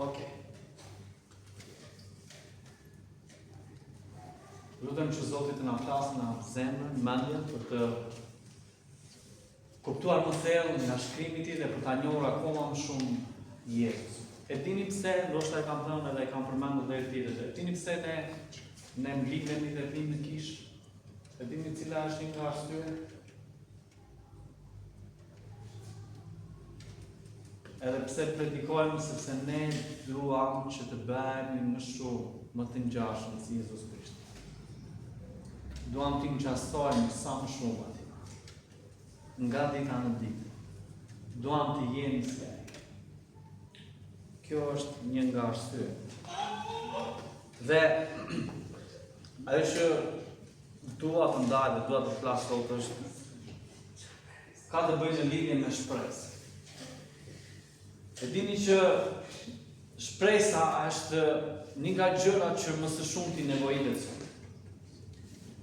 Okej. Lutem që Zoti të na flasë në zemrën, mendjen për të kuptuar më thellë nga shkrimi i tij dhe për ta njohur akoma më shumë Jezusin. E dini pse, ndoshta e kam thënë edhe e kam përmendur dhe herë tjetër. E dini pse ne ne mblidhemi dhe vijmë në kishë? E dini cila është një nga arsyet? Edhe pse predikojmë sepse ne duam që të bëhemi më shumë, më të ngjashëm si Jezus Krishti. Duam t'i ngjasojmë sa më shumë atij. Nga dita në ditë. Duam të jemi si ai. Kjo është një nga arsyet. Dhe ajo që dua të ndaj dhe dua të flas sot është ka të bëjë në lidhje me shpresë. E dini që shpresa është një nga gjërat që më së shumti nevojitet sot.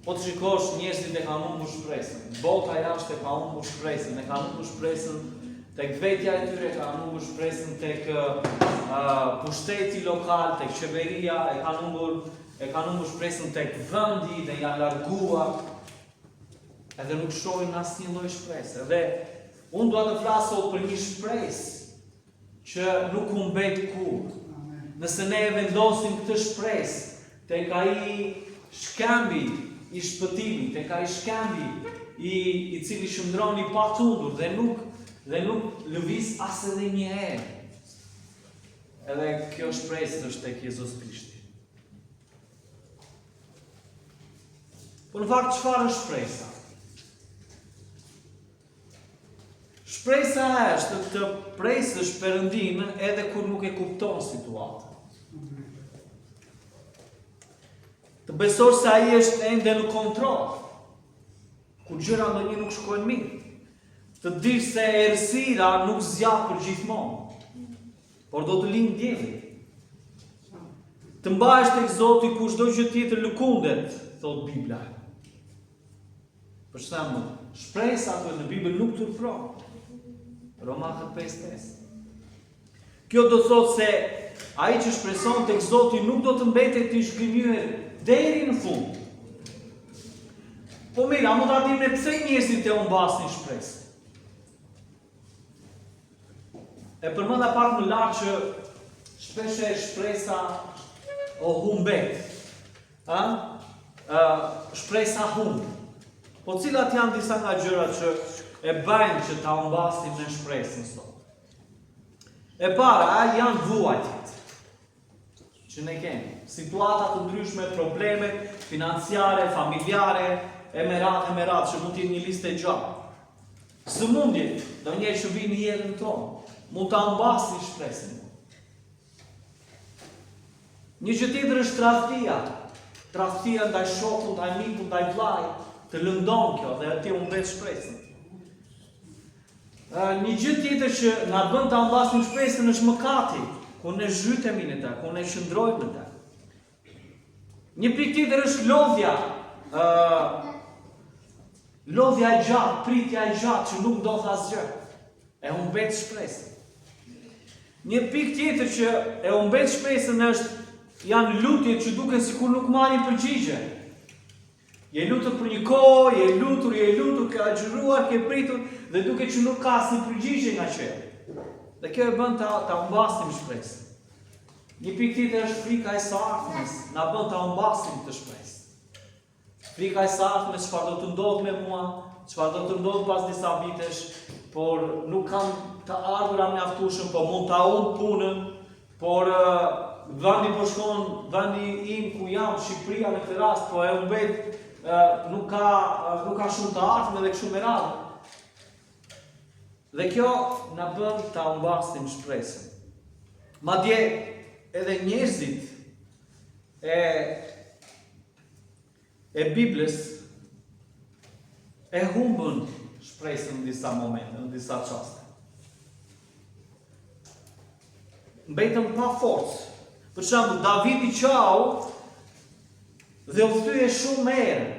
Po të shikosh njerëzit e kanë humbur shpresën. Bota jashtë e ka humbur shpresën, e kanë humbur shpresën tek vetja e tyre, e kanë humbur shpresën tek uh, pushteti lokal, tek qeveria, e kanë humbur e kanë humbur shpresën tek vendi dhe janë larguar. Edhe nuk shohin asnjë lloj shprese. Dhe unë dua të flas sot për një shpresë që nuk humbet kurrë. Nëse ne e vendosim këtë shpresë tek ai shkëmbi i shpëtimit, tek ai shkëmbi i i cili qëndron i patundur dhe nuk dhe nuk lëviz as edhe një herë. Edhe kjo shpresë është tek Jezus Krishti. Po në fakt çfarë është shpresa? Shpresa është të presësh Perëndinë edhe kur nuk e kupton situatën. Të besosh se ai është ende në kontroll. Kur gjëra ndonjëherë nuk shkojnë mirë. Të dish se errësira nuk zgjat për gjithmonë. Por do të lindë dielli. Të mbahesh tek Zoti kur çdo gjë tjetër lëkundet, thotë Bibla. Për shembull, shpresa thuhet në Bibël nuk turpëron. Romakët 5:5. Kjo do të thotë se ai që shpreson tek Zoti nuk do të mbetet i zhgënjyer deri në fund. Po mirë, a mund ta dimë ne pse njerëzit e humbasin shpresën? E përmenda pak më lart që shpeshherë shpresa o humbet. Ë? Ë shpresa humb. Po cilat janë disa nga gjërat që e bëjnë që ta humbasim ne shpresën sot? E para, janë vuajtjet që ne kemi. Situata të ndryshme, problemet financiare, familjare, e me radhë, e me radhë, që mund të jetë një listë e gjatë. Sëmundjet, ndonjëherë që vijnë në jetën tonë, mund ta humbasin shpresën. Një gjë tjetër është tradhtia. Tradhtia ndaj shokut, ndaj mikut, ndaj vllait, të lëndon kjo dhe ti humbet shpresën. Një gjë tjetër që na bën ta humbasim shpresën është mëkati, kur ne zhytemi në të, kur ne qëndrojmë në të. Një pikë tjetër është lodhja. Ë lodhja e gjatë, pritja e gjatë që nuk ndodh asgjë. E humbet shpresën. Një pikë tjetër që e humbet shpresën është janë lutjet që duken sikur nuk marrin përgjigje. Je lutur për një kohë, je lutur, je lutur, ke agjëruar, ke pritur dhe duket që nuk ka asnjë përgjigje nga qielli. Dhe kjo e bën ta ta humbasim shpresën. Një pikë tjetër është frika e së ardhmes, na bën ta humbasim këtë shpresë. Frika e së ardhmes, çfarë do të ndodhë me mua, çfarë do të ndodhë pas disa vitesh, por nuk kam të ardhura mjaftueshëm, po mund ta humb punën, Por vendi po shkon, vendi im ku jam, Shqipëria në këtë rast, po e humbet, nuk ka nuk ka shumë të ardhme dhe kështu me radhë. Dhe kjo na bën ta humbasim shpresën. Madje edhe njerëzit e e Biblës e humbën shpresën në disa momente, në disa çaste. Mbetën pa forcë. Për shembull, Davidi qau dhe u thye shumë herë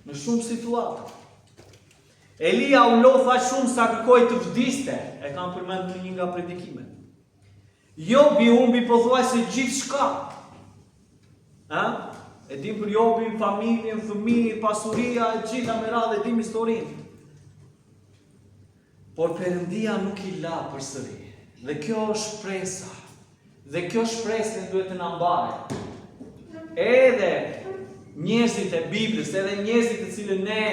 në shumë situata. Elia u lodh aq shumë sa kërkoi të vdiste, e kam përmendur në një nga predikimet. Jobi humbi pothuajse gjithçka. Ë? E dim për Jobin, familjen, fëmijët, pasuria, e gjitha me radhë, e dim historinë. Por Perëndia nuk i la përsëri. Dhe kjo është shpresa. Dhe kjo shpresë ne duhet të na mbajë. Edhe njerëzit e Biblës, edhe njerëzit të cilët ne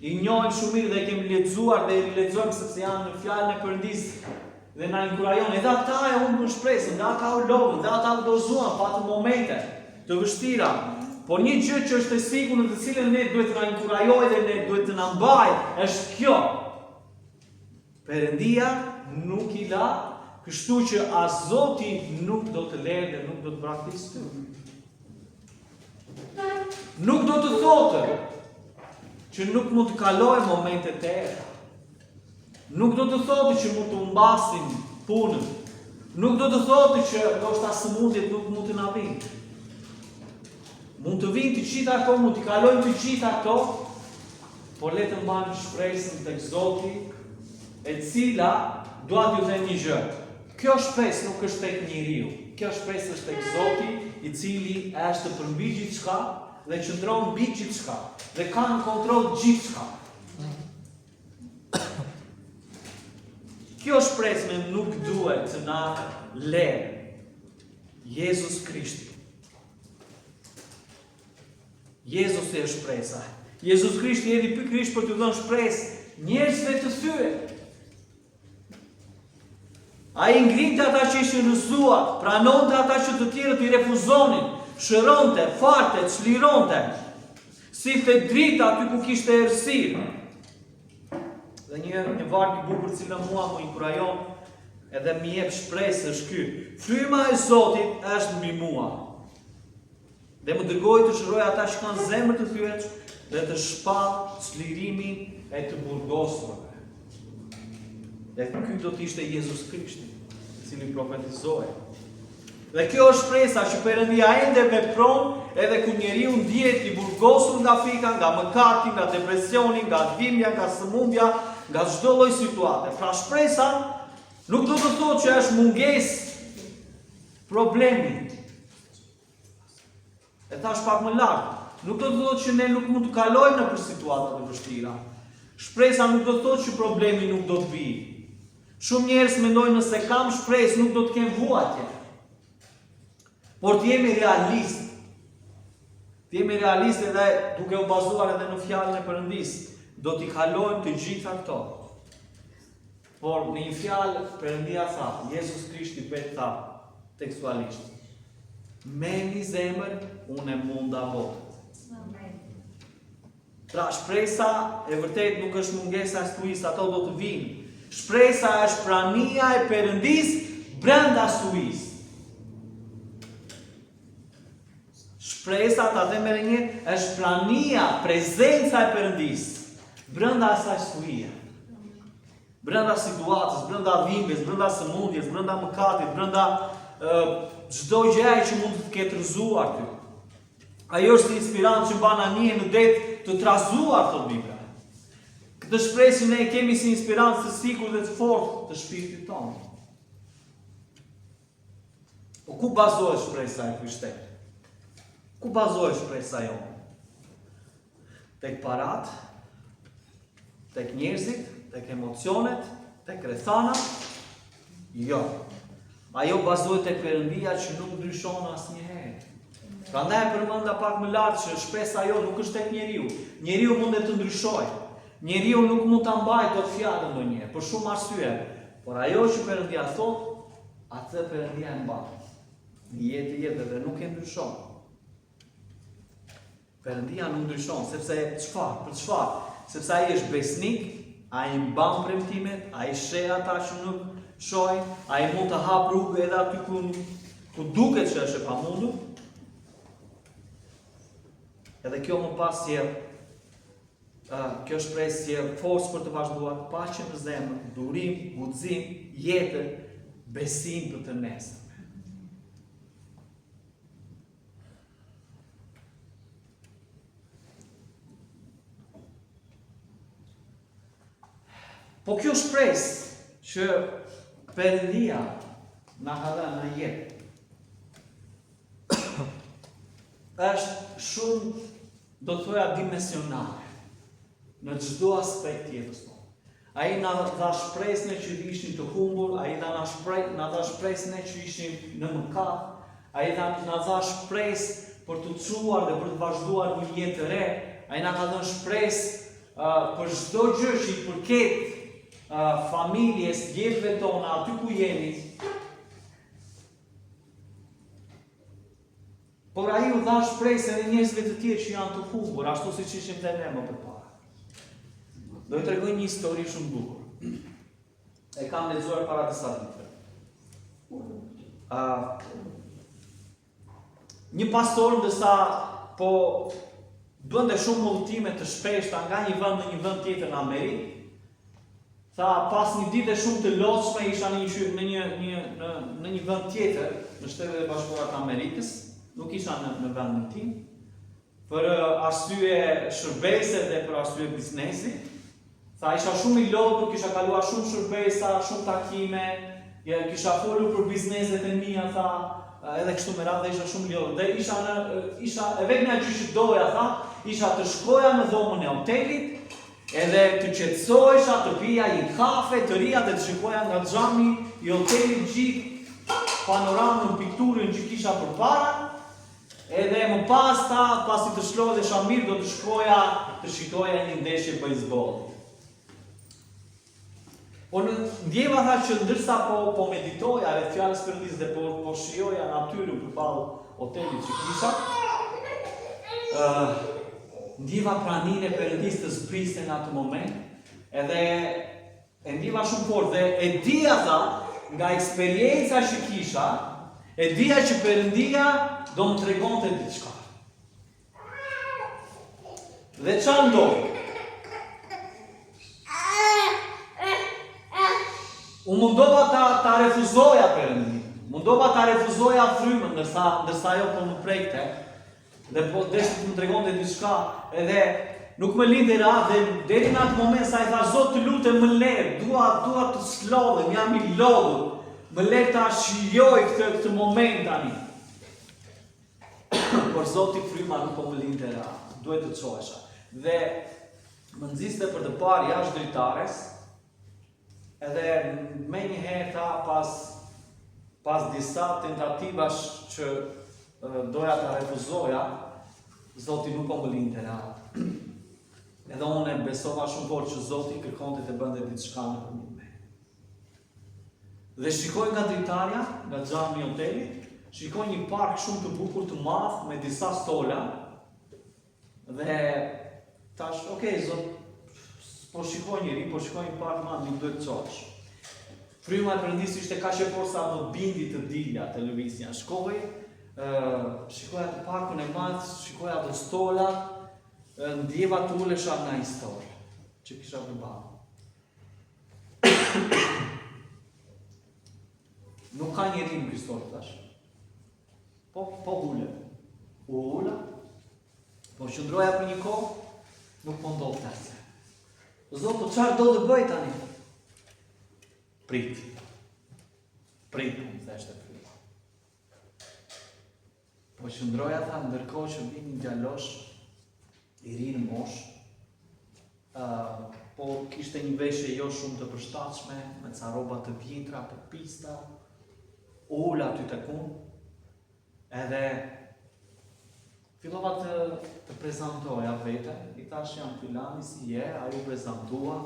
i njohim shumë mirë dhe kemi lexuar dhe i lexojmë sepse janë në fjalën e Perëndisë dhe na inkurajon, edhe ata e humbën shpresën, dhe ata u lodhën, dhe ata u dorëzuan, patën momente të vështira. Por një gjë që është e sigurt në të cilën ne duhet të na inkurajojë dhe ne duhet të na mbajë, është kjo. Perëndia nuk i la, kështu që as Zoti nuk do të lerë dhe nuk do të braktisë ty. Nuk do të thotë që nuk mund të kalojmë momente të errëta. Nuk do të thotë që mund të humbasim punën. Nuk do të thotë që ndoshta sëmundjet nuk mund të na vijnë. Mund të vijnë të gjitha këto, mund t'i kalojmë të gjitha këto, por le të mbajmë shpresën tek Zoti, e cila dua t'ju them një gjë. Kjo shpresë nuk është tek njeriu. Kjo shpresë është tek Zoti, i cili është përmbi gjithçka dhe qëndron mbi gjithçka dhe ka në kontroll gjithçka. Kjo shpresë ne nuk duhet të na lerë. Jezus Krishti. Jezusi është shpresa. Jezus Krishti erdhi pikërisht për t'u dhënë shpresë njerëzve të thyer. Ai ngrinte ata që ishin rrëzuar, pranonte ata që të tjerët i refuzonin, shëronte, falte, çlironte. Sillte dritë aty ku kishte errësirë. Dhe një një varg i bukur i cili mua më inkurajon edhe më jep shpresë është ky. Fryma e Zotit është mbi mua. Dhe më dërgoi të shëroj ata që kanë zemër të thyer dhe të shpall çlirimin e të burgosurve. Dhe ky do të ishte Jezus Krishti, i cili profetizoi. Dhe kjo është shpresa që Perëndia ende vepron edhe kur njeriu ndihet i burgosur nga frika, nga mëkati, nga depresioni, nga dhimbja, nga sëmundja, nga çdo lloj situate. Pra shpresa nuk do të thotë që është mungesë problemi. E thashë pak më lart, nuk do të thotë që ne nuk mund të kalojmë nëpër situata të vështira. Shpresa nuk do të thotë që problemi nuk do të vijë. Shumë njerëz mendojnë nëse kam shpresë nuk do të kem vuajtje. Por të jemi realistë. Të jemi realistë edhe duke u bazuar edhe në fjalën e Perëndisë, do t'i kalojmë të gjitha këto. Por në një fjalë Perëndia tha, Jezus Krishti vetë tha tekstualisht. Merrni zemër, unë e munda botën. Pra shpresa e vërtetë nuk është mungesa e stuhisë, ato do të vijnë. Shpresa është prania e Perëndisë brenda stuhisë. Shpresa, ta them edhe një, është prania, prezenca e Perëndisë brenda asaj stuhie. Brenda situatës, brenda dhimbjes, brenda sëmundjes, brenda mëkatit, brenda çdo gjëje që mund të të ketë rrëzuar ty. Ajo është si spirancë që mban anijen në det të trazuar, thotë Bibla. Këtë shpresë ne e kemi si një spirancë të sigurt dhe të fortë të shpirtit tonë. Po ku bazohet shpresa e krishterë? Ku bazohet shpresa jonë? Tek paratë, tek njerëzit, tek emocionet, tek rrethanat? Jo. Ajo bazohet tek Perëndia që nuk ndryshon asnjëherë. Prandaj e përmenda pak më lart që shpresa jonë nuk është tek njeriu. Njeriu mundet të ndryshojë. Njeriu nuk mund ta mbajë dot fjalën ndonjëherë për shumë arsye. Por ajo që Perëndia thotë, atë Perëndia e mban. Në jetë të jetëve dhe nuk e ndryshon. Perëndia nuk ndryshon, sepse çfarë? Për çfarë? Sepse ai është besnik, ai mban premtimet, ai sheh ata që nuk shohin, ai mund të hapë rrugë edhe aty ku ku duket që është e pamundur. Edhe kjo më pas sjell Kjo shpresë sjell forcë për të vazhduar, paqe në zemër, durim, guxim, jetë, besim për të nesërmen. Po kjo shpresë që Perëndia. Na ka dhënë në jetë. Është shumë, do të thoja, dimensionale në çdo aspekt të jetës tonë. Ai na dha shpresë ne që ishim të humbur, ai dha na shpresë, na dha shpresë ne që ishim në mëkat, ai dha na dha shpresë për t'u çuar dhe për të vazhduar një jetë të re. Ai na ka dhënë shpresë uh, për çdo gjë që i përket uh, familjes, jetëve tona, aty ku jemi. Por ai u dha shpresë edhe njerëzve të tjerë që janë të humbur, ashtu siç ishim dhe ne më përpara. Do ju tregoj një histori shumë të bukur. E kam lexuar para disa ditëve. Uh, një pastor ndërsa po bënte shumë udhëtime të shpeshta nga një vend në një vend tjetër në Amerikë, Tha, pas një dite shumë të lodhshme isha në një në një një në në një vend tjetër, në Shtetet e Bashkuara të Amerikës, nuk isha në në vendin tim, për arsye shërbese dhe për arsye biznesi. Tha, isha shumë i lodhur, kisha kaluar shumë shërbesa, shumë takime, ja, kisha folur për bizneset e mia, tha, edhe kështu me radhë dhe isha shumë i lodhur. Dhe isha në isha e vetmja gjë që doja, tha, isha të shkoja në dhomën e hotelit, Edhe të qetësohesha, të pija një kafe, të rrija dhe të shikoja nga xhami i hotelit gjithë panoramën, pikturën që kisha përpara, edhe më pas tha, pasi të shlodhesha mirë, do të shkoja të shikoja një ndeshje bejsbolli. Po në ndjeva tha që ndërsa po po meditoja rreth fjalës Perëndisë dhe po po shijoja natyrën përballë hotelit që kisha, ë uh, ndjeva praninë e Perëndisë të zbriste në atë moment, edhe e ndjeva shumë fort dhe e dija tha nga eksperienca që kisha, e dija që Perëndia do më tregonte diçka. Dhe ça ndodhi? U mundova ta, ta refuzoja Perëndinë. Mundova ta refuzoja frymën, ndërsa, ndërsa ajo po më prekte. Dhe po deshte të më tregonte diçka, edhe nuk më linte rahat dhe deri në atë moment sa i tha Zot të lutem më ler, dua dua të shlodhem, jam i lodhur. Më ler ta shijoj këtë këtë moment tani. Por Zoti fryma nuk po më linte rahat, duhet të çohesha. Dhe më nxiste për të parë jashtë dritares, edhe menjëherë tha pas pas disa tentativash që doja ta refuzoja, Zoti nuk po më linte rahat. Edhe unë e besova shumë fort që Zoti kërkonte të bënte diçka nëpërmjet meje. Dhe shikoj nga dritarja, nga xhami i hotelit, shikoj një park shumë të bukur të madh me disa stola. Dhe thash, ok, zot, po shikoj njeri, po shikoj një park të madh, nuk duhet të çohesh. Fryma e Perëndisë ishte kaq e fortë sa më bindi të dilja, të lëvizja. Shkoj, ë, shikoj atë parkun e madh, shikoj ato stola, ndjeva të ulesha në një stol që kisha përballë. Nuk ka njeri në ky stol, thash. Po, po ulem. U ula, po qëndroja për një kohë, nuk po ndodhte asgjë. Zot, po çfarë do të bëj tani? Prit. Prit, po më theshte fryma. Po qëndroja tha ndërkohë që vjen një djalosh i ri në moshë, uh, po kishte një veshje jo shumë të përshtatshme, me ca rroba të vjetra, të pista, u ul aty tek unë, edhe Fillova të të prezantoja veten, i thash jam filani si je, ai u prezantua,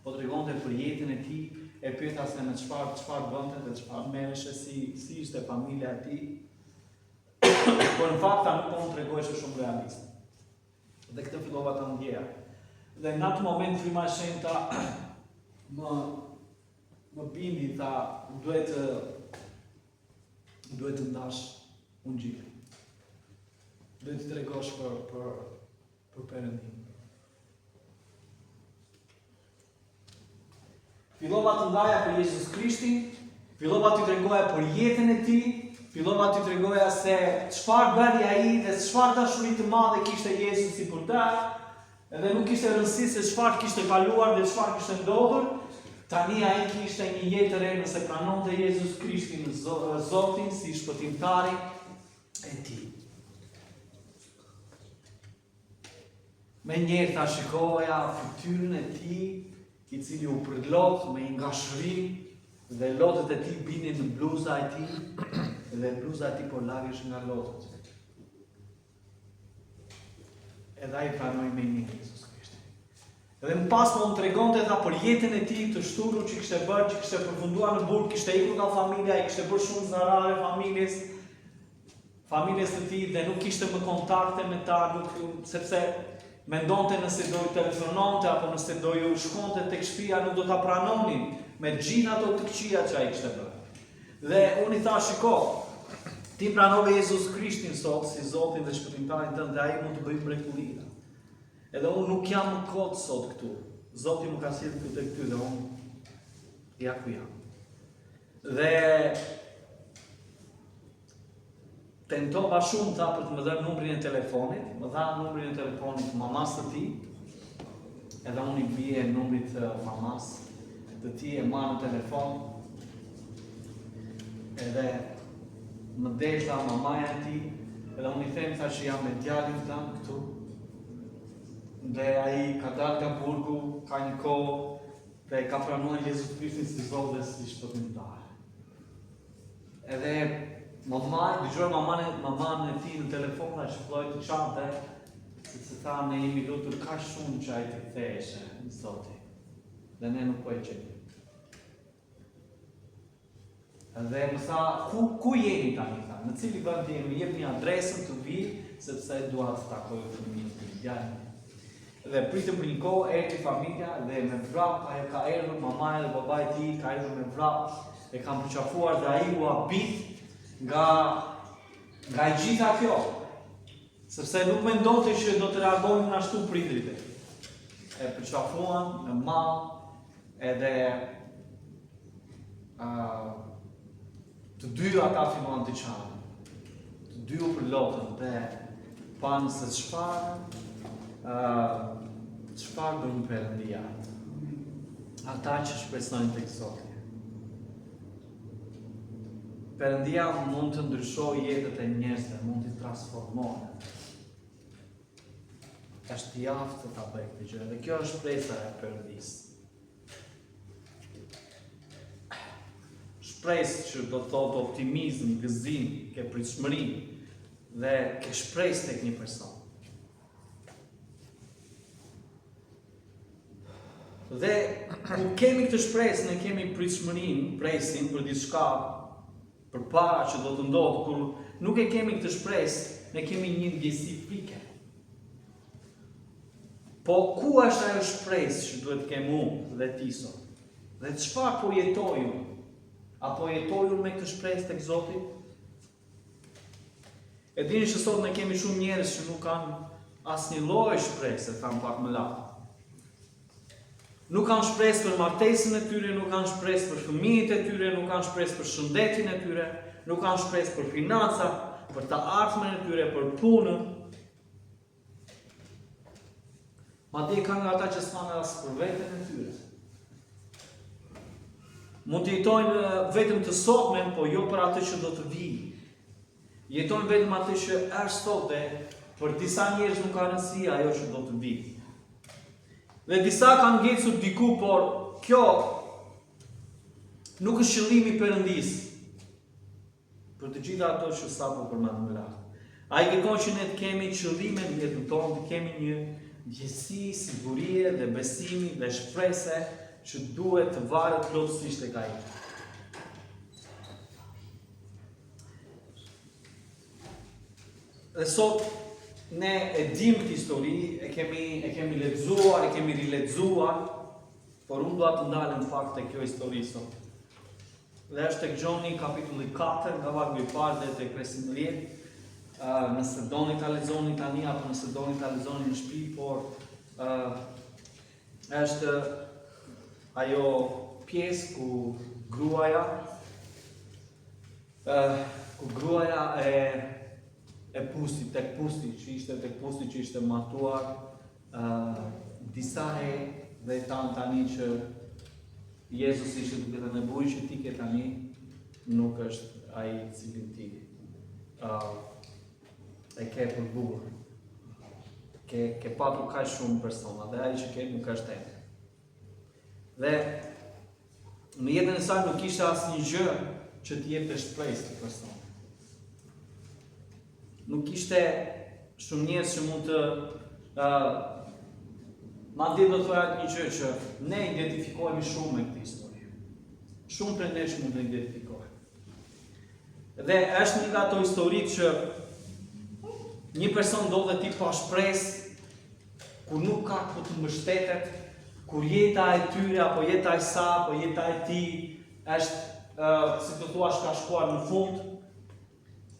po tregonte për jetën e tij, e pyeta se me çfarë çfarë bënte dhe çfarë merreshe, si si ishte familja e tij. Por në fakt nuk po më tregoheshe shumë realist. Dhe këtë fillova ta ndjeja. Dhe në atë moment fryma e shenjtë më më bindi tha duhet të duhet të ndash ungjillin. Duhet të tregosh për për për Perëndinë. Fillova të ndaja për Jezus Krishtin, fillova të tregoja për jetën e tij, fillova të tregoja se çfarë bëri ai dhe çfarë dashuri të madhe kishte Jezusi për të, edhe nuk kishte rëndësi se çfarë kishte kaluar dhe çfarë kishte ndodhur. Tani ai kishte një jetë të re nëse pranonte Jezus Krishtin Zotin si shpëtimtarin e tij. Menjëherë tha shikoja fytyrën e tij, i cili u përlot me një ngashërim dhe lotët e tij binin në bluza e tij dhe bluza e tij po lagesh nga lotët. Edhe ai pranoi menjëherë Jezus Krishtin. Dhe më pas po më tregonte tha për jetën e tij të shthurur që kishte bërë, që kishte përfunduar në burg, kishte ikur nga familja, i kishte bërë shumë zarare familjes, familjes të tij dhe nuk kishte më kontakte me ta, nuk, sepse mendonte nëse do ju telefononte apo nëse do ju shkonte tek shtëpia nuk do ta pranonin me gjithë ato të këqija që ai kishte bërë. Dhe unë i thash, shiko, ti pranove Jezus Krishtin sot si Zotin dhe Shpëtimtarin tënd dhe ai mund të bëjë mrekulli. Edhe unë nuk jam më kot sot këtu. Zoti më ka sjellë këtu tek ty dhe unë ja ku jam. Dhe tentova shumë tha për të më dhënë numrin e telefonit, më dha numrin e telefonit mamasë të tij. Edhe unë i bie numrit të mamasë të tij e marr në telefon. Edhe më del tha mamaja e tij, edhe unë i them tha që jam me djalin tënd këtu. Dhe ai ka dalë nga burgu, ka një kohë dhe ka pranuar Jezus Krishtin si Zot dhe si shpëtimtar. Edhe mama, dëgjoj mamanë, mamanë e tij në telefon dhe që filloi të qante, sepse tha ne jemi lutur kaq shumë që ai të ktheheshe në Zoti. Dhe ne nuk po e gjejmë. Dhe më tha, ku, ku jeni tani, tha, në cili vend jeni, më jepni adresën të vij, sepse dua të takoj fëmijën tim, djalin. Dhe pritëm për një kohë, erdhi familja dhe me vrap, ajo ka erdhur, mamaja dhe babai i tij ka erdhur me vrap, e kanë përqafuar dhe ai u habit nga, nga e gjitha kjo. Sepse nuk mendonte që do të reagonin ashtu prindërit e tij. E përqafuan me mall, Edhe uh, të dy ata filluan të qanë. Të dy u përlotën dhe panë se çfarë uh, çfarë bën Perëndia. Ata që shpresojnë tek Zoti. Perëndia mund të ndryshojë jetët e njerëzve, mund t'i transformojë. Është i aftë ta bëjë këtë gjë dhe kjo është shpresa e Perëndisë. Shpresë që do të thotë optimizëm, gëzim, ke pritshmëri dhe ke shpresë tek një person. Dhe kur kemi këtë shpresë, ne kemi pritshmërinë, presim për diçka përpara që do të ndodhë, kur nuk e kemi këtë shpresë, ne kemi një ndjesi frike. Po ku është ajo shpresë që duhet të kem unë dhe ti sot? Dhe çfarë po jetoj unë? A po jetoj unë me këtë shpresë tek Zoti? E dini që sot ne kemi shumë njerëz që nuk kanë asnjë lloj shprese, thamë pak më lart. Nuk kanë shpresë për martesën e tyre, nuk kanë shpresë për fëmijët e tyre, nuk kanë shpresë për shëndetin e tyre, nuk kanë shpresë për financat, për të ardhmen e tyre, për punën. Madje ka nga ata që s'kanë as për veten e tyre. Mund të jetojnë vetëm të sotmen, po jo për atë që do të vijë. Jetojnë vetëm atë që është sot dhe për disa njerëz nuk ka rëndësi ajo që do të vijë. Dhe disa kanë ngecur diku, por kjo nuk është qëllimi i Perëndisë. Për të gjitha ato që sapo përmendëm më lart. Ai kërkon që ne të kemi qëllime në jetën tonë, të kemi një ndjesi sigurie dhe besimi dhe shprese që duhet të varet plotësisht tek ai. Dhe sot ne e dim këtë histori, e kemi e kemi lexuar, e kemi rilexuar, por unë dua të ndalem pak te kjo histori sot. Dhe është tek Gjoni kapitulli 4, nga vargu i parë deri tek 15. Uh, nëse doni ta lexoni tani apo nëse doni ta lexoni në shtëpi, por uh, është ajo pjesë ku gruaja uh, ku gruaja e e pusit tek pusi që ishte tek pusi që ishte martuar uh, disa herë dhe tan tani që. Jezusi ishte duke thënë burri që ti ke tani nuk është ai i cilin ti uh, e ke për burrë. Ke, ke patur kaq shumë persona dhe ai që ke nuk është ende. Dhe në jetën e saj nuk kishte asnjë gjë që t'i jepte shpresë këtij personi. Nuk kishte shumë njerëz që mund të uh, madje do thoja një gjë që ne identifikohemi shumë me këtë histori. Shumë prej nesh mund të identifikohemi. Dhe është një nga ato historitë që një person ndodhet i pashpresë, kur nuk ka ku të mbështetet, kur jeta e tyre apo jeta e saj apo jeta e tij është uh, si të thuash ka shkuar në fund.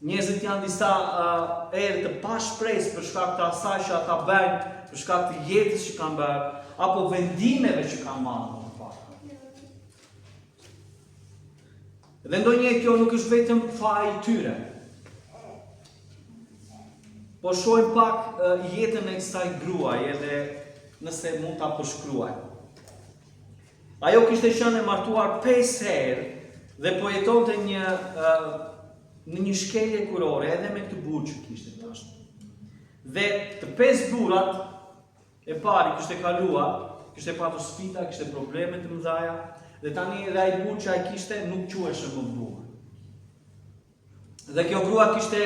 Njerëzit janë disa uh, herë të pashpresë për shkak të asaj që ata bëjnë, për shkak të jetës që kanë bërë, apo vendimeve që kanë marrë më parë. Dhe ndonjëherë kjo nuk është vetëm faji i tyre. Po shohim pak jetën e kësaj gruaje edhe nëse mund ta përshkruajmë. Ajo kishte qenë e martuar 5 herë dhe po jetonte një në një shkelje kurore edhe me këtë burrë që kishte tashmë. Dhe të pesë burrat E pari kishte kaluar, kishte patur sfida, kishte probleme të mëdha dhe tani edhe ai burrë që ai kishte nuk quheshe më burrë. Dhe kjo grua kishte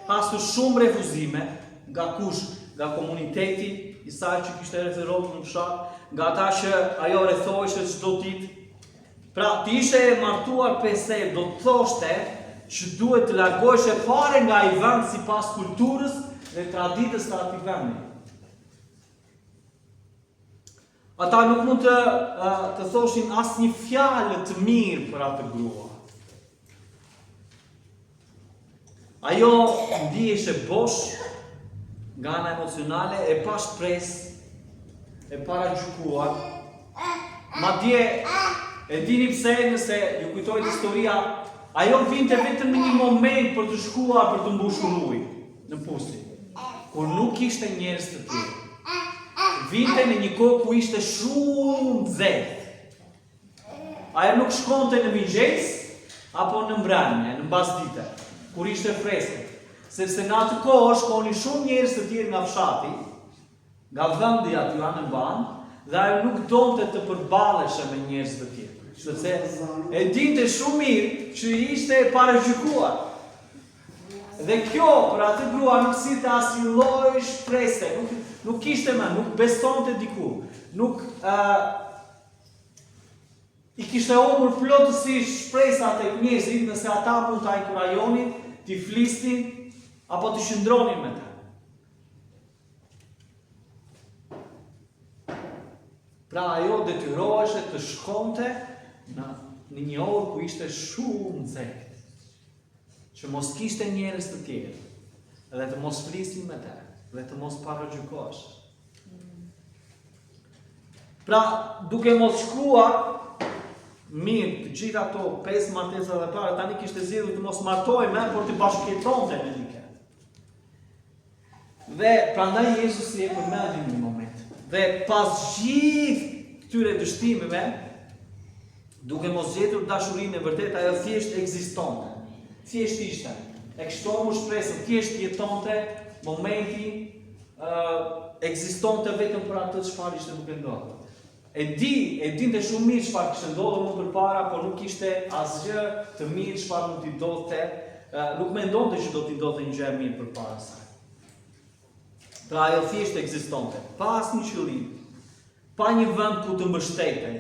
pasur shumë refuzime nga kush, nga komuniteti i saj që kishte rreth e rrotull në fshat, nga ata që ajo rrethoheshe çdo ditë. Pra, të ishe e martuar pesë herë do të thoshte që duhet të largoheshe fare nga ai vend sipas kulturës dhe traditës të atij vendi. Ata nuk mund të të thoshin asnjë fjalë të mirë për atë grua. Ajo ndiheshe bosh nga ana emocionale, e pashpresë, e paragjykuar. Madje, e dini pse nëse ju kujtohet historia, ajo vinte vetëm në një moment për të shkuar për të mbushur ujë në pusi, kur nuk kishte njerëz të tjerë. Vinte në një kohë ku ishte shumë nxehtë. Ajo nuk shkonte në mëngjes apo në mbrëmje, në mbasdite, kur ishte freskët, sepse në atë kohë shkonin shumë njerëz të tjerë nga fshati, nga vendi aty anembanë, dhe ajo nuk donte të përballeshe me njerëz të tjerë, sepse e dinte shumë mirë që ishte e paragjykuar. Dhe kjo për atë grua nuk sillte asnjë lloj shprese, nuk nuk kishte më, nuk besonte diku, nuk ë uh, I kishte humbur plotësisht shpresat tek njerëzit nëse ata mund ta inkurajonin, t'i flisnin apo të qëndronin me të. Pra ajo detyroheshe të shkonte në në një orë ku ishte shumë nxehtë, që mos kishte njerëz të tjerë dhe të mos flisnin me të dhe të mos paragjykohesh. Pra, duke mos shkuar mirë të gjitha ato pesë martesat e para, tani kishte zgjedhur të mos martohej më, por të bashkëjetonte me dikë. Dhe prandaj Jezusi e përmendi në një moment. Dhe pas gjithë këtyre dështimeve, duke mos gjetur dashurinë e vërtetë, ajo thjesht ekzistonte. Thjesht ishte. E kishte humbur shpresën, thjesht jetonte momenti ekzistonte vetëm për atë çfarë ishte duke ndodhur. E di, e dinte shumë mirë çfarë kishte ndodhur më përpara, por nuk kishte asgjë të mirë çfarë mund t'i ndodhte, nuk mendonte që do t'i ndodhte një gjë e mirë përpara saj. Pra ajo thjesht ekzistonte, pa asnjë qëllim, pa një vend ku të mbështetej,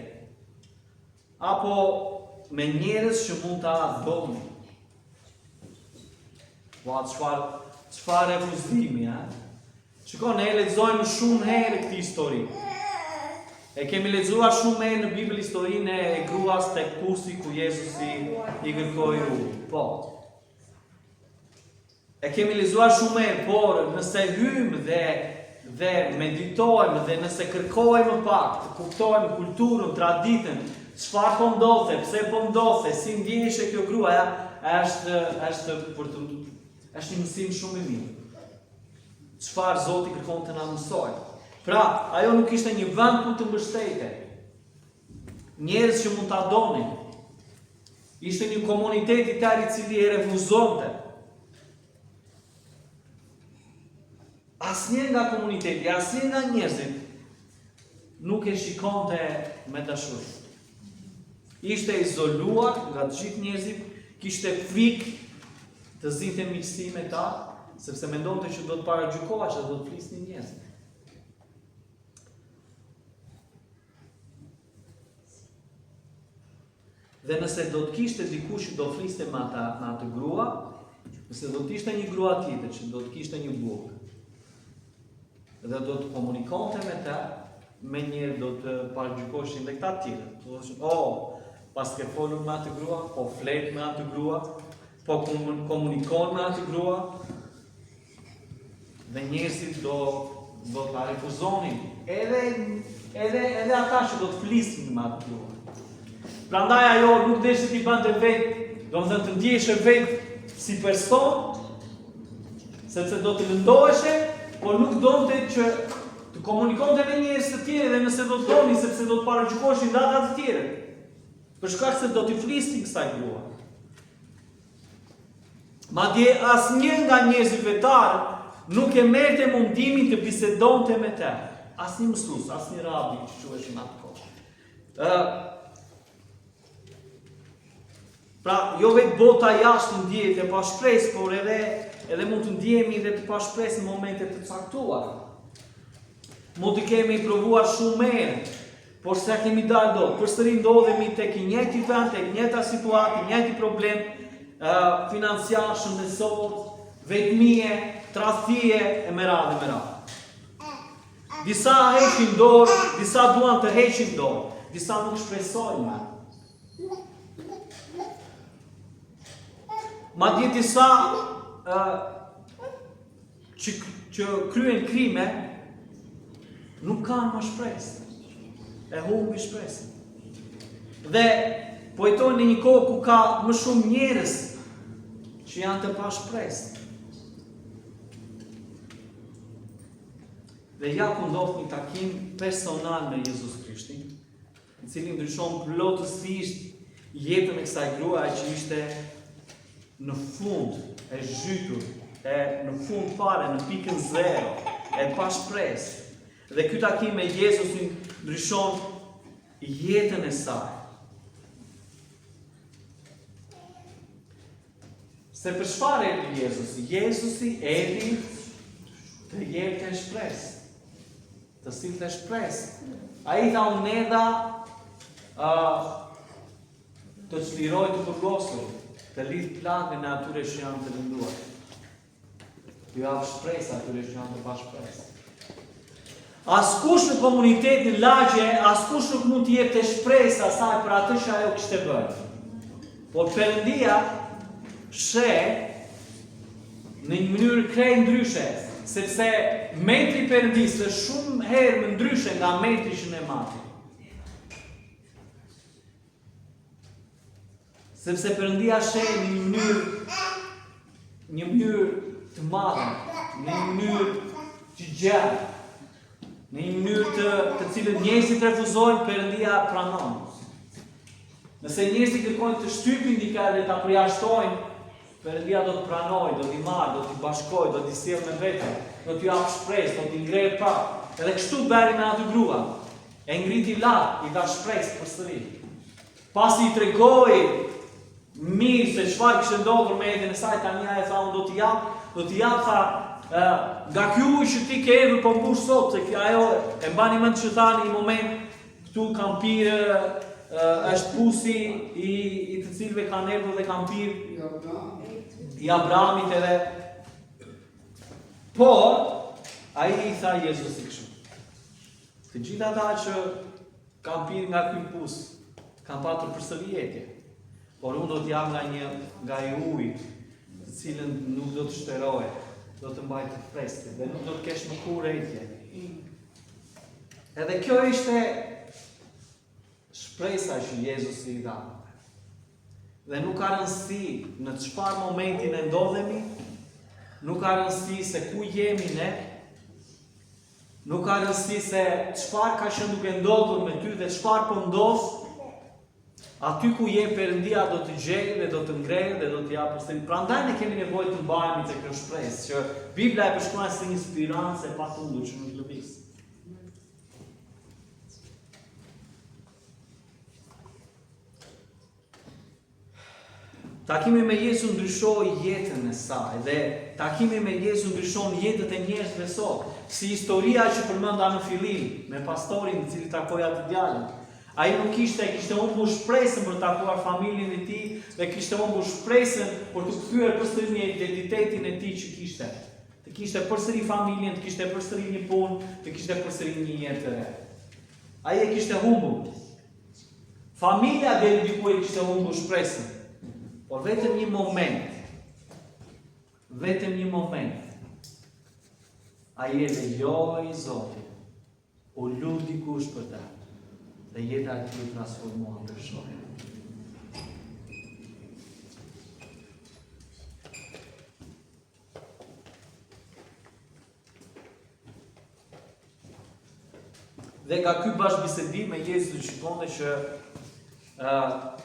apo me njerëz që mund ta donin. Ua, çfarë, çfarë refuzimi, ha? Shiko, ne e lexojmë shumë herë këtë histori. E kemi lexuar shumë herë në Bibël historinë e gruas tek pusi ku Jezusi i kërkoi ujë. Po. E kemi lexuar shumë herë, por nëse hyjmë dhe dhe meditojmë dhe nëse kërkojmë pak të kuptojmë kulturën, traditën, çfarë po ndodhte, pse po ndodhte, si ndjeheshe kjo gruaja, është është për të është një mësim shumë i mirë. Çfarë Zoti kërkon të na mësojë? Pra, ajo nuk ishte një vend ku të mbështetej. Njerëz që mund ta donin. Ishte një komunitet i tërë i cili e refuzonte. Asnjë nga komuniteti, asnjë nga njerëzit nuk e shikonte me dashuri. Ishte izoluar nga të gjithë njerëzit, kishte frikë të zinte miqësi me ta, sepse mendonte që do të paragjykoheshe, do të flisnin njerëzit. Dhe nëse do të kishte dikush që do fliste me ata, me atë grua, nëse do të ishte një grua tjetër që do të kishte një burrë dhe do të komunikonte me të, menjëherë do të paragjykoheshin dhe këta të tjerë. Do të thoshin, "Oh, paske folur me atë grua, po flet me atë grua, po komunikon me atë grua." Dhe njerëzit do do ta refuzonin edhe edhe edhe ata që do të flisnin me atë grua. Prandaj ajo nuk deshi t'i bënte vetë, domethënë të ndjeheshe vetë si person, sepse do të lëndoheshe, por nuk donte që të komunikonte me njerëz të tjerë dhe nëse do të donin, sepse do të paragjykoheshin dhe ata të tjerë. Për shkak se do t'i flisnin kësaj grua. Madje asnjë nga njerëzit fetarë nuk e merrte mundimin të bisedonte me të. Asnjë mësues, asnjë rabi që quheshin atë kohë. Ë Pra, jo vetë bota jashtë ndihet e pashpresë, por edhe edhe mund të ndihemi dhe të pashpresë në momente të caktuara. Mund të kemi provuar shumë herë, Por s'ia kemi dalë dot, përsëri ndodhemi tek i njëjti vend, tek e njëjta situatë, i njëjti problem uh, financiar, shëndetësor, vetmie, tradhtie e me radhë e me radhë. Disa heqin dorë, disa duan të heqin dorë, disa nuk shpresojnë më. Madje disa uh, që, që kryen krime, nuk kanë më shpresë. E humbi shpresën. Dhe po jetojmë në një kohë ku ka më shumë njerëz që janë të pashpresë. Dhe ja ku ndodh një takim personal me Jezus Krishtin, i cili ndryshon plotësisht jetën e kësaj gruaje që ishte në fund e zhytur, e në fund fare, në pikën zero, e pashpresë. Dhe ky takim me Jezusin ndryshon jetën e saj. Se për çfarë erdhi Jezusi? Jezusi erdhi të jepte shpresë. Të sillte shpresë. Ai tha unë erdha uh, të çliroj të burgosurit, të lidh plagën e atyre që janë të lënduar. T'u jap shpresë atyre që janë të pashpresë. Askush në komunitet në lagje, askush nuk mund t'i jepte shpresë asaj për atë që ajo kishte bërë. Por Perëndia sheh në një mënyrë krejt ndryshe, sepse metri i Perëndisë është shumë herë më ndryshe nga metri që ne matim. Sepse Perëndia sheh në një mënyrë një mënyrë të madhe, në një mënyrë të gjerë, në një mënyrë të të cilën njerëzit refuzojnë, Perëndia pranon. Nëse njerëzit kërkojnë të shtypin dikë dhe ta përjashtojnë, Perëndia do të pranojë, do t'i marrë, do t'i bashkojë, do t'i sjellë me vete, do t'i japë shpresë, do t'i ngrejë prapë. Edhe kështu bëri me atë grua. E ngriti lart, i dha shpresë përsëri. Pasi i tregoi mirë se çfarë kishte ndodhur me jetën e saj, tani ajo tha unë do t'i jap, do t'i jap tha ë nga ky ujë që ti ke erdhur po mbush sot, se kjo ajo e mbani mend që tha në një moment këtu kam pirë është pusi i i të cilëve kanë erdhur dhe kanë pirë i Abrahamit edhe por ai i tha Jezusit kështu. Të gjithë ata që kanë pirë nga ky pus, kanë patur përsëri etje. Por unë do të jap nga një nga ai ujë, të cilën nuk do të shterojë, do të mbajë të freskët dhe nuk do të kesh më kurrë etje. Edhe kjo ishte shpresa që Jezusi i dha. Dhe nuk ka rëndësi në çfarë momenti ne ndodhemi, nuk ka rëndësi se ku jemi ne, Nuk ka rëndësi se çfarë ka qenë duke ndodhur me ty dhe çfarë po ndodh. Aty ku je Perëndia do të gjejë dhe do të ngrejë dhe do të japë përsëri. Prandaj ne kemi nevojë të mbahemi te kjo shpresë që Bibla e përshkruan si një spirancë e patundur që nuk lëviz. Takimi me Jezusin ndryshoi jetën e saj dhe takimi me Jezusin ndryshon jetët e njerëzve sot. Si historia që përmenda në fillim me pastorin i cili takoi atë djalin. Ai nuk kishte, kishte humbur shpresën për të takuar familjen e tij dhe kishte humbur shpresën për t'u kthyer përsëri në identitetin e tij që kishte. Të kishte përsëri familjen, të kishte përsëri një punë, të kishte përsëri një jetë të re. Ai e kishte humbur. Familja deri diku e kishte humbur shpresën. Por vetëm një moment, vetëm një moment, ai e lejoi Zotin, u lut dikush për të, dhe jeta e tij u transformua ndryshoi. Dhe nga ky bashkëbisedim me Jezusin shikonte që uh,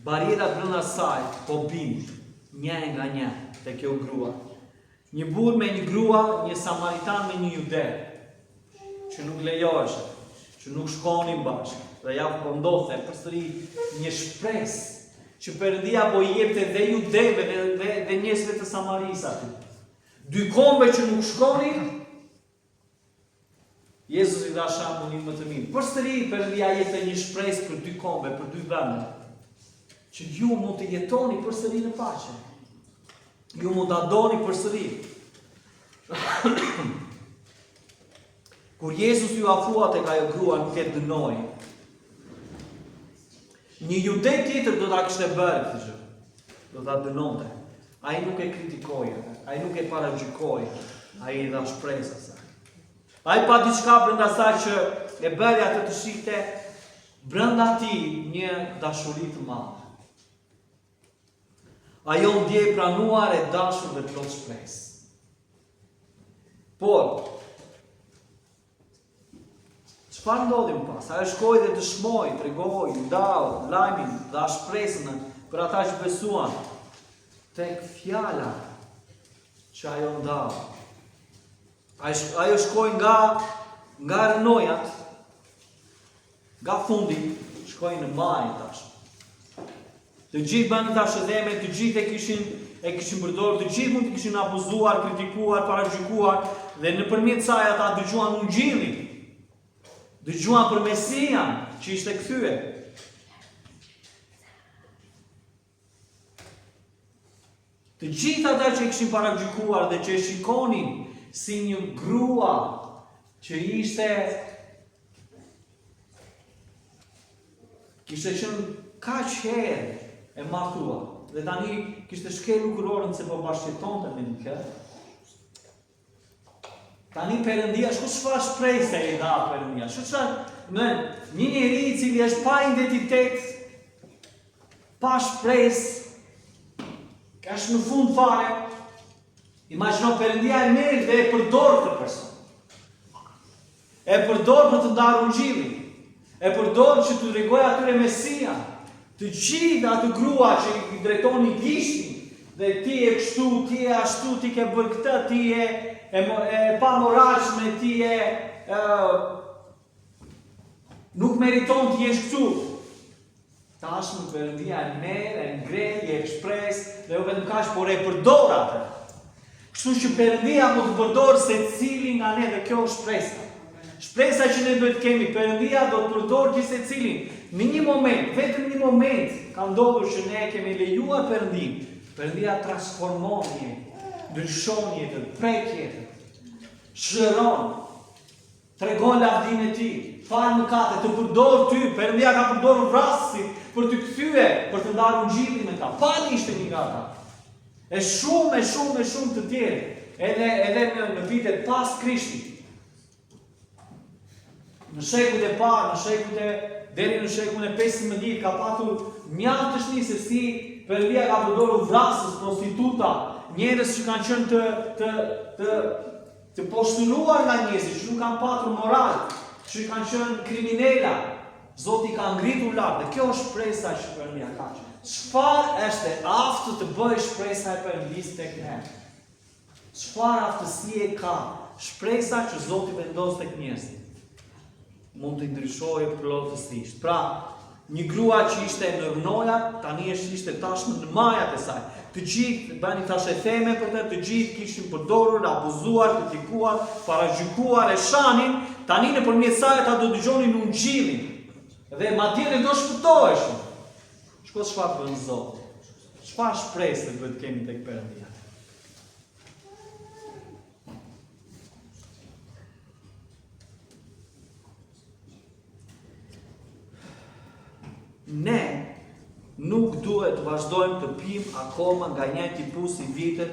barrierat brenda saj po bin një e nga një te kjo grua. Një burrë me një grua, një samaritan me një jude, që nuk lejoheshin, që nuk shkonin bashkë. Dhe ja po ndodhte përsëri një shpresë që Perëndia po i jepte dhe judeve dhe, dhe, dhe njerëzve të Samarisë aty. Dy kombe që nuk shkonin, Jezusi dha shembullin më të mirë. Përsëri Perëndia jepte një shpresë për dy kombe, për dy vende, që ju mund të jetoni përsëri në paqe. Ju mund ta doni përsëri. Kur Jezusi iu afrua tek ajo grua, nuk e dënoi. Një jude tjetër do ta kishte bërë këtë gjë. Do ta dënonte. Ai nuk e kritikoi atë, ai nuk e paragjykoi, ai i dha shpresë asaj. Ai pa diçka brenda saj që e bëri atë të shihte brenda tij një dashuri të madhe. Ajo u ndje e pranuar, e dashur dhe plot shpresë. Por, Çfarë ndodhi më pas? Ajo shkoi dhe dëshmoi, tregoi, ndau lajmin, dha shpresën për ata që besuan tek fjala që ajo ndau. Ajo shkoi nga nga rrënojat, Nga fundi, shkoi në majë tash. Të gjithë bënin thashetheme, të gjithë e kishin e kishin përdorur, të gjithë mund të kishin abuzuar, kritikuar, paragjykuar dhe nëpërmjet saj ata dëgjuan ungjillin. Dëgjuan për Mesian që ishte kthyer. Të gjithë ata që e kishin paragjykuar dhe që e shikonin si një grua që ishte kishte qenë kaq herë e martuar dhe tani kishte shkelur kurorën se po bashkëjetonte me një kë. Tani Perëndia, shiko çfarë shprese i dha Perëndia. Shiko çfarë, më një njeri i cili është pa identitet, pa shpresë, është në fund fare. Imagjino Perëndia e merr dhe e përdor këtë person. E përdor për të ndarë ungjillin. E përdor që t'u tregojë atyre Mesian. Të gjithë atë grua që i drejtonin gishtin dhe ti je kështu, ti je ashtu, ti ke bërë këtë, ti je e, e pamoralshme, ti je e, nuk meriton të jesh këtu. Tashmë Perëndia e merr, e ngre, i jep shpresë, dhe jo vetëm kaq, por e përdor atë. Kështu që Perëndia mund të përdorë secilin nga ne dhe kjo është shpresa. Shpresa që ne duhet të kemi, Perëndia do të përdorë gjithsecilin. Në një moment, vetëm një moment ka ndodhur që ne e kemi lejuar Perëndinë. Perëndia transformon jetën, ndryshon jetën, prek jetën, shëron, Tregon lavdinë e tij, fal mëkatet, të përdor ty, Perëndia ka përdorur vrasësit për të kthyer, për të ndarë ungjillin me ta. Pali ishte një nga ata. E shumë e shumë e shumë të tjerë, edhe edhe në në vitet pas Krishtit. Në shekujt e parë, në shekujt e deri në shekullin e 15 ka patur mjaft dëshmi se si Perëndia ka përdorur vrasës, prostituta, njerëz që kanë qenë të të të Të poshtëruar nga njerëzit, që nuk kanë patur moral, që kanë qenë kriminela. Zoti i ka ngritur lart dhe kjo është shpresa që Perëndia ka. Çfarë është e aftë të bëjë shpresa e Perëndisë tek ne? Çfarë aftësie ka shpresa që Zoti vendos tek njerëzit? Mund t'i ndryshojë plotësisht. Pra, një grua që ishte në rrënoja, tani është ishte tashmë në majat e saj. Të gjithë bënin thashetheme për të, të gjithë kishin përdorur, abuzuar, kritikuar, paragjykuar e shanin, tani nëpërmjet saj ata do dëgjonin ungjillin dhe madje dhe do shpëtoheshin. Shiko çfarë bën Zoti. Çfarë shprese duhet të kemi tek Perëndia? Ne nuk duhet të vazhdojmë të pimë akoma nga i njëjti pus i vjetër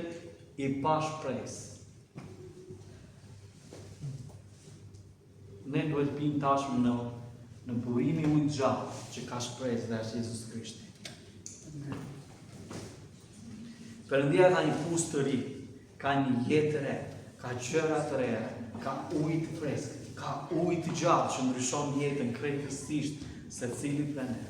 i pashpresë. Ne duhet të pimë tashmë në në burimi i ujit të gjallë që ka shpresë dhe është Jezus Krishti. Perëndia ka një pus të ri, ka një jetë të re, ka gjëra të reja, ka ujë të freskët, ka ujë të gjallë që ndryshon jetën krejtësisht secilit nga ne.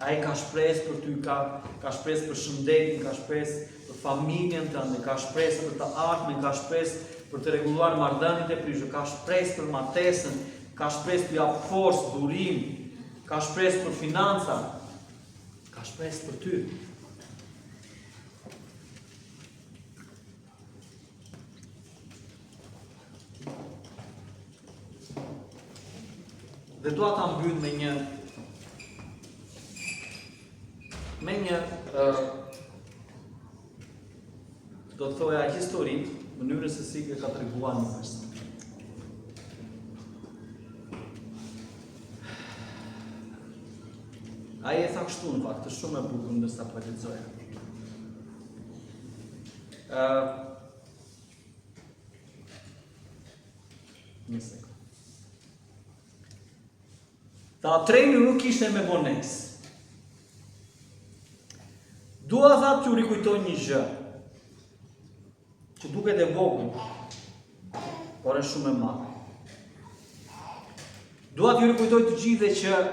Ai ka shpresë për ty, ka, ka shpresë për shëndetin, ka shpresë për familjen tënde, ka shpresë për të ardhmen, ka shpresë për të rregulluar marrëdhëniet e prishura, ka shpresë për martesën, ka shpresë të japë forcë, durim, ka shpresë për financa, ka shpresë për ty. Dhe dua ta mbyll me një me një uh, do të thoja histori, mënyrën se si e ka treguar një person. Ai e tha kështu në fakt, është shumë e bukur ndërsa po e lexoja. Ë uh, Një sekundë. Tha, treni nuk ishte me vonesë. Dua tha t'ju rikujtoj një gjë që duket e vogël, por është shumë e madhe. Dua t'ju rikujtoj të gjithëve që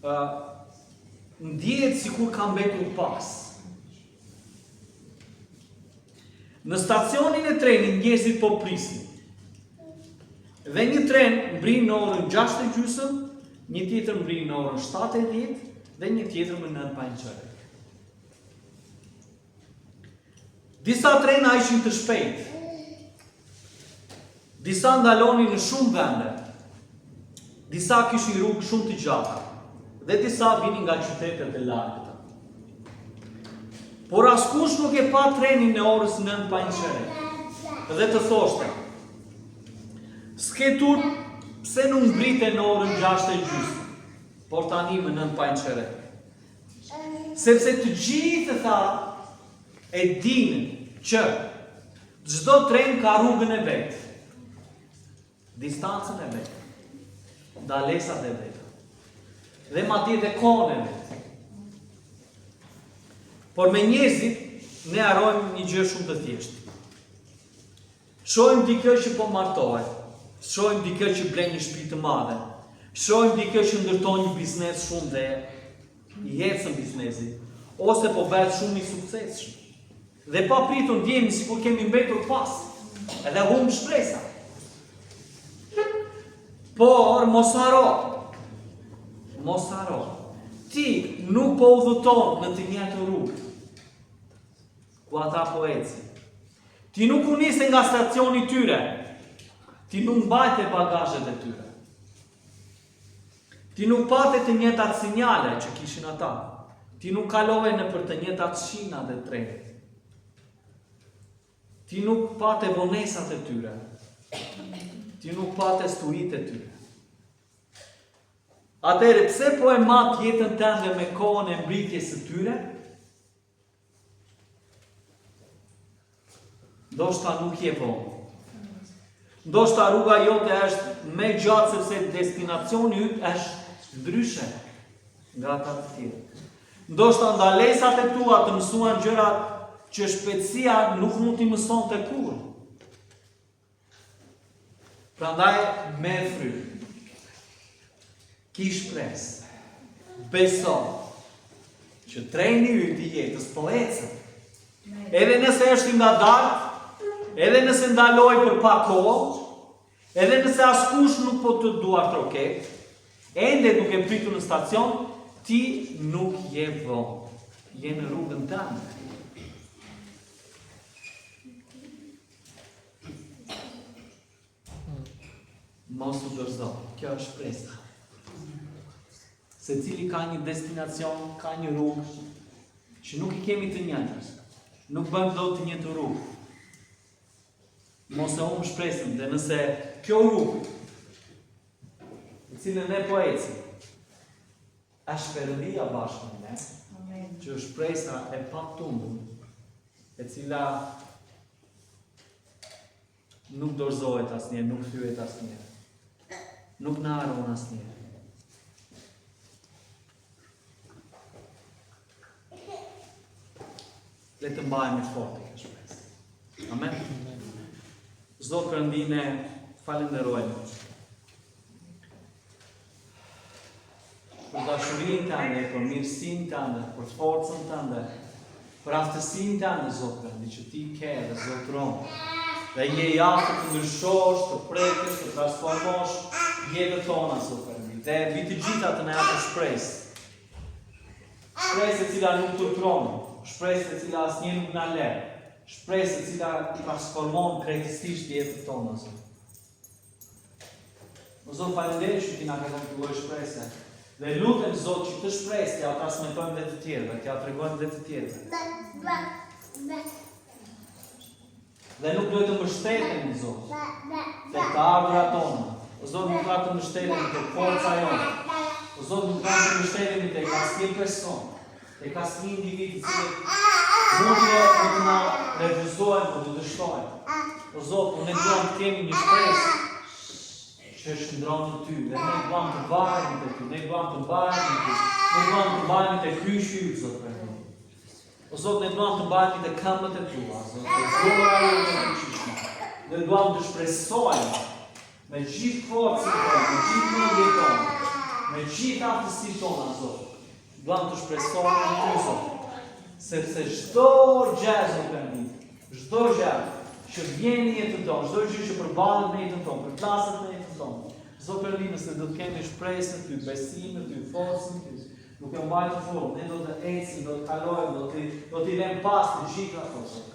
uh, ndihet sikur kam mbetur pas. Në stacionin e trenit njerëzit po prisnin. Dhe një tren mbrin në orën 6 e gjysëm, një tjetër mbrin në orën 7 e 10 dhe një tjetër më 9 pa një çerek. Disa trena ishin të shpejtë. Disa ndalonin në shumë vende. Disa kishin rrugë shumë të gjata dhe disa vinin nga qytete të largëta. Por askush nuk e pa trenin e orës 9 pa një çerek. Dhe të thoshte, s'ke turp pse nuk mbrite në orën 6 e gjysmë, por tani më 9 pa një çerek. Sepse të gjithë tha e dinë që çdo tren ka rrugën e vet, distancën e vet, ndalesat e veta dhe madje dhe kohën e vet. Por me njerëzit ne harrojmë një gjë shumë të thjeshtë. Shohim dikë që po martohet, shohim dikë që blen një shtëpi të madhe, shohim dikë që ndërton një biznes shumë dhe i ecën biznesi, ose po bëhet shumë i suksesshëm. Dhe papritur ndjehemi sikur kemi mbetur pas, edhe humb shpresa. Por mos harro, mos harro, ti nuk po udhëton në të njëjtën rrugë ku ata po ecin. Ti nuk u nise nga stacioni i tyre. Ti nuk mbajte bagazhet e tyre. Ti nuk pate të njëjtat sinjale që kishin ata. Ti nuk kalove nëpër të njëjtat shina të trenit. Ti nuk pate vonesat e tyre. Ti nuk pate stuhitë e tyre. Atëherë, pse po e mat jetën tënde me kohën e mbritjes së tyre? Ndoshta nuk je vonë. Ndoshta rruga jote është më e gjatë sepse destinacioni yt është ndryshe nga ata të tjerë. Ndoshta ndalesat e tua të mësuan gjëra që shpejtësia nuk mund t'i mësonte kurrë. Prandaj merr frymë. Ki shpresë. Beso që treni yt i jetës po ecën. Edhe nëse është i ngadaltë, edhe nëse ndaloi për pak kohë, edhe nëse askush nuk po të duartroket, ende duke pritur në stacion, ti nuk je vonë. Je në rrugën tënde. Mos u dorëzo, kjo është shpresa. Secili ka një destinacion, ka një rrugë që nuk i kemi të njëjtës. Nuk bëjmë dot të njëjtën rrugë. Mos e humb shpresën dhe nëse kjo rrugë në cilën ne po ecim, është Perëndia bashkë me ne, që është shpresa e patundur, e cila Nuk dorëzohet asnjëherë, nuk thyhet asnjëherë. Nuk na harron asnjëherë. Le të mbahemi fort te kjo shpresë. Amen. Zot Perëndi, ne falenderojmë. Për dashurinë tënde, për mirësinë tënde, për forcën tënde, për aftësinë tënde, Zot Perëndi, që ti ke dhe zotëron. Dhe je i aftë të ndryshosh, të prekësh, të transformosh jetët tona, Zot Perëndi. Dhe mbi të gjitha të na japësh shpresë. Shpresë e cila nuk turpëron, shpresë e cila asnjëherë nuk na lë, shpresë e cila transformon krejtësisht jetët tona, Zot. O Zot, faleminderit që ti na ke dhënë këtë lloj shprese. Dhe lutem Zot që këtë shpresë t'ia transmetojmë dhe të tjerëve, t'ia tregojmë dhe të tjerëve. Dhe nuk duhet të mbështetemi Zot tek të ardhurat tona. O Zot, nuk duhet të mbështetemi tek forca jonë. O Zot, nuk duhet të mbështetemi tek asnjë person, tek asnjë individ i cili mund të mund të na refuzojnë, mund të dështojnë. O Zot, po ne duam të kemi një shpresë që qëndron në ty dhe ne duam të varemi te ty, ne duam të mbahemi në ty, ne duam të mbahemi te kryqi yt, Zot Perëndi. O Zot, ne duam të mbahemi te këmbët e tua, Zot, te dora jote e fuqishme. Ne duam të shpresojmë me gjithë forcën tonë, me gjithë mendjen tonë, me gjithë aftësitë tona, Zot. Duam të shpresojmë në ty, Zot, sepse çdo gjë, Zot Perëndi, çdo gjë që vjen në jetën tonë, çdo gjë që përballet në jetën tonë, përplaset në jetën tonë, Zot Perëndi, nëse do të kemi shpresë në ty, besim në ty, forcë në ty, duke mbajtur fort, ne do të ecim, do të kalojmë, do të do t'i lëmë pas të gjitha ato, Zot.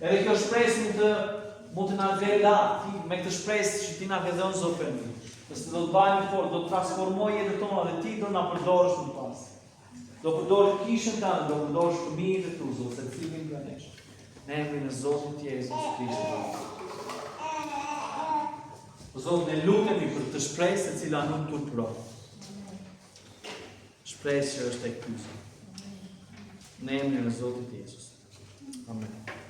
Edhe kjo shpresë mund të mund të na ngrejë lart, ti me këtë shpresë që ti na ke dhënë Zot Perëndi. Nëse do të mbahemi fort, do të transformojë jetën tona dhe ti do na përdorësh më pas. Do përdorësh kishën tënde, do përdorësh fëmijët e tu, Zot, secilin nga ne. Në emrin e Zotit Jezus Krisht. Zot, ne lutemi për këtë shpresë e cila nuk turpëron. Shpresë që është tek ty. Në emrin e Zotit Jezus. Amen.